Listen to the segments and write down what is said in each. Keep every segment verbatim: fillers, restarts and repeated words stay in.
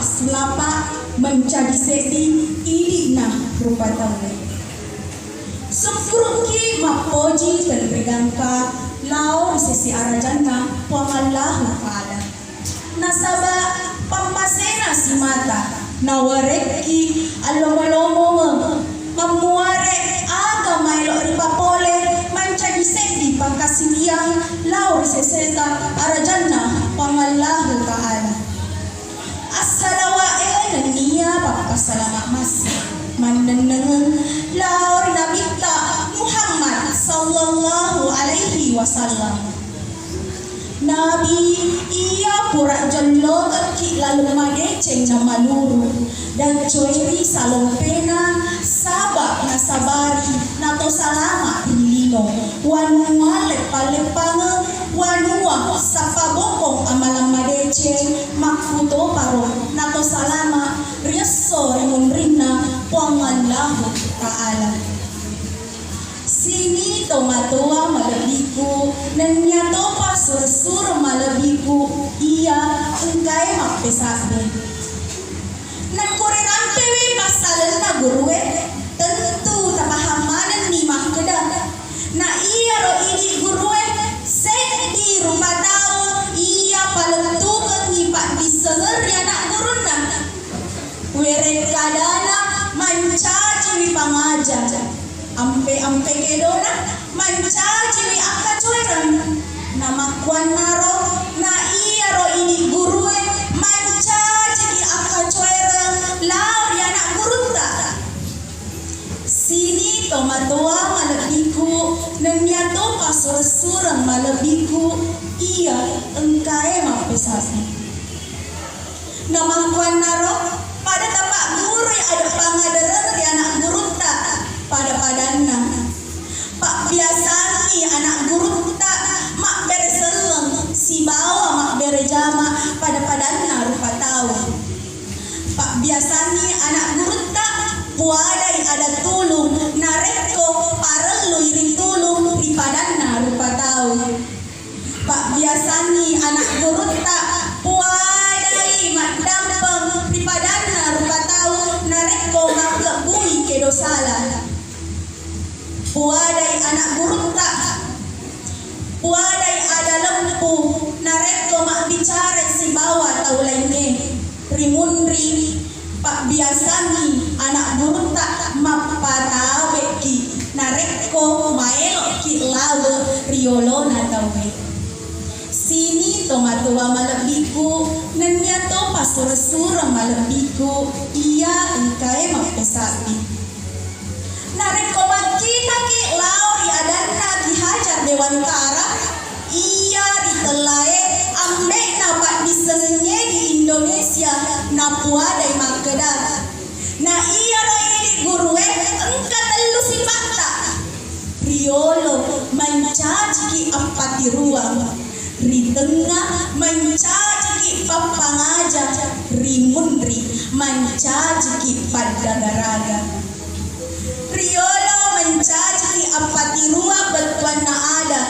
Sulapa mencaji seddi idi'na rupa tauwe. Sukkuruki mappoji tenrigangka lao ri sesi arajanna Puang Allahu Ta'ala. Nasaba pammasena simata, nawarekki allomo-lomongeng, mammuare aga maelo ripapole mancaji seddi pakkasiwiang lao ri seseta arajanna Puang Allahu Ta'ala. Assalawae nennia pappasalama masse mannennengeng lao ri Nabitta Muhammad sallallahu alaihi wasallam. Nabi iya pura jellokekki laleng madeceng namaluru, daccoeri salompena, saba nasabari nato salama ri lino, wanua leppa-leppangeng, wanua sappa bokong amalang madeceng, makkutoparo nato salama ri esso ri munrinna Puang Allahu Ta'ala. Sini tomatoa malebbiku, nennia topa sureng-sureng malebbiku iya engkae mappesabbe. Nakko rirampewi passalenna gurue, tentu tapahang manenni makkeda, na iyaro idi gurue seddi rupa tau iya palettukengngi paddissengeng ri anak gurunna. Werekkadana mancajiwi pangaja, ampe-ampe kedona mancajiwi akkacoereng. Namakkuannaro na iyaro idi gurue mancajiki akkacoereng lao ri anak gurutta. Sini tomatoa malebbiku, nennia topa sureng-sureng malebbiku iya engkae mappesabbi. Namakkuannaro, pada tapaggurui ade' pangadereng ri anak gurutta pada-padanna. Pabbiasangngi anak gurutta mabbere selleng sibawa mabbere jama pada-padanna rupa tau. Pabbiasangngi anak gurutta puadai ada tulung narekko parellui ritulung ri padanna rupa tau. Pabbiasangngi anak gurutta puadai maddampeng ri padanna rupa tau narekko makkebbui kedo sala. Puadai anak gurutta, puadai ada lempu narekko mabbicara sibawa tau laingnge. Ri munri, pabbiasangngi anak gurutta mappatabe'ki narekko maelo'ki lawe ri yolona tauwe. Sini tomatoa malebbiku, nennia topa sureng-sureng malebbiku iya engkae mappesabbi. Narekko makkitaki lao ri adanna Ki Hajar Dewantara, iya ritellae ambe'na paddissengengnge di Indonesia, napuadai makkeda, na iyaro idi gurue engka tellu sipatta. Riyolo mancajiki appatiruang, ri tengnga mancajiki pappangaja, ri munri mancajiki paddagaraga. Riyolo mancajiki appatiruang bettuanna ada,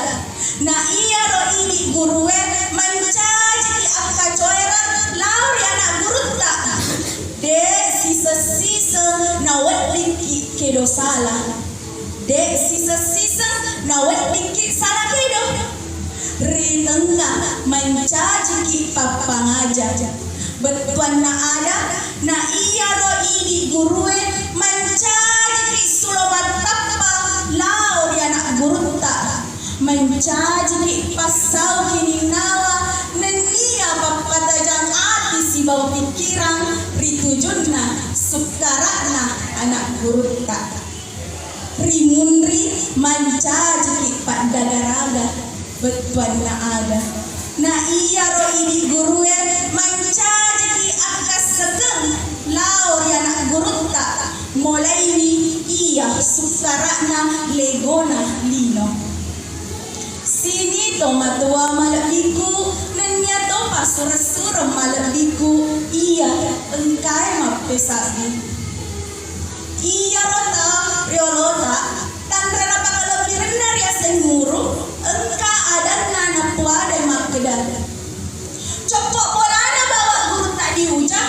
na iyaro idi gurue mancajiki akkacoereng lao ri anak gurutta. De' siseng-siseng naweddikki kedo sala. De' siseng-siseng naweddikki sala kedo. Ri tengnga mancajiki pappangaja. Bettuanna ada, na iyaro idi gurue mancajiki sulo mattappa lao ri anak gurutta. Mancajiki passau kininnawa nennia pappatajang ati sibawa pikkirang ri tujunna sukkara'na anak gurutta. Ri munri mancajiki paddagaraga bettuanna ada. Na iyaro idi gurue mancajiki akkassekeng lao ri anak gurutta, molaiwi iya sukkara'na legona lino. Sini tomatoa malebbiku, nennia topa sureng-sureng malebbiku iya engkae mappesabbi. Iyaro tau riolota, tanre napakalebbirenna riaseng guru, engka adanna napuadai makkeda, coppo bolana bawa gurutta diuja,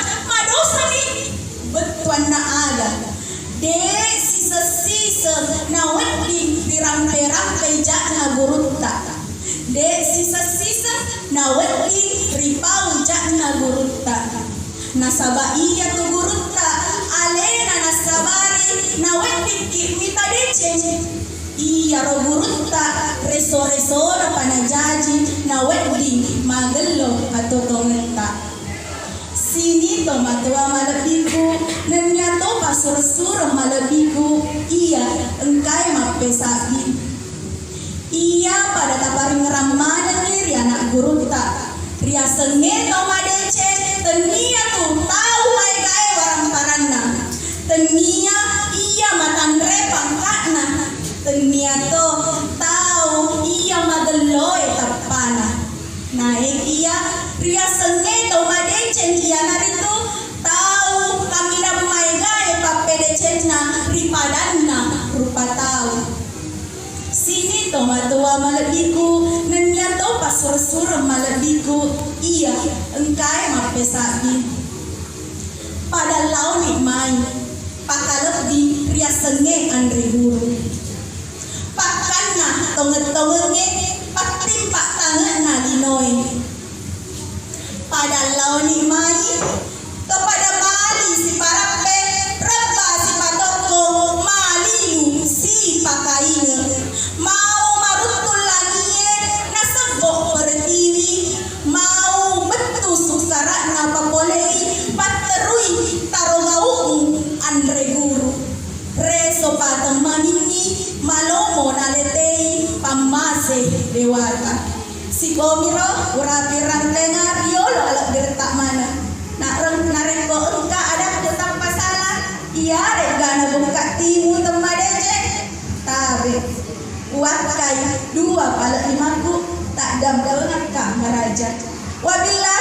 Nawedding ripau ja'na gurutta. Nasaba iyatu gurutta alena nassabari naweddikki mita deceng. Iyaro gurutta reso-resona panajaji nawedding magello atotongetta. Sini tomatoa malebbiku, nennia topa sureng-sureng malebbiku, iya engkae mappesabbi. Iya pada taparingerang manengngi ri anak gurutta. Riasengnge tau madeceng, tennia tu tau maegae waramparanna. Tennia iya matanre pangka'na. Tennia to tau iya magelloe tappana. Naekiya riasengnge tau madeceng iyanaritu tau kaminang maegae pappedecenna ri padanna rupa tau. Sini tomatoa malebbiku, nennia topa sureng-sureng malebbiku, iya engkae mappesabbi. Pada laoni mai, pakalebbi riasengnge anre guru. Pakkanna tongeng-tongengnge pattimpa tange'na linoe. Pada laoni mai, to pada mali siparappe, rebba sipatokko, malilu sipakainge. Mau maruttung langie, nasebbo pertiwi, mau bettu sukkara'na papolei, patterui tarogau'mu anre guru. Reso patemmaninni malomo naletei pammase dewata. Sikomiro urapi rantenga riolo alebbiretta maneng. Nareng-, narekko engka adakku tappa sala, iyaregga nabukka timu temmadeceng. Tabe. Uwakkai dua pale limakku, taddamdamengakka maraja. Wabillahi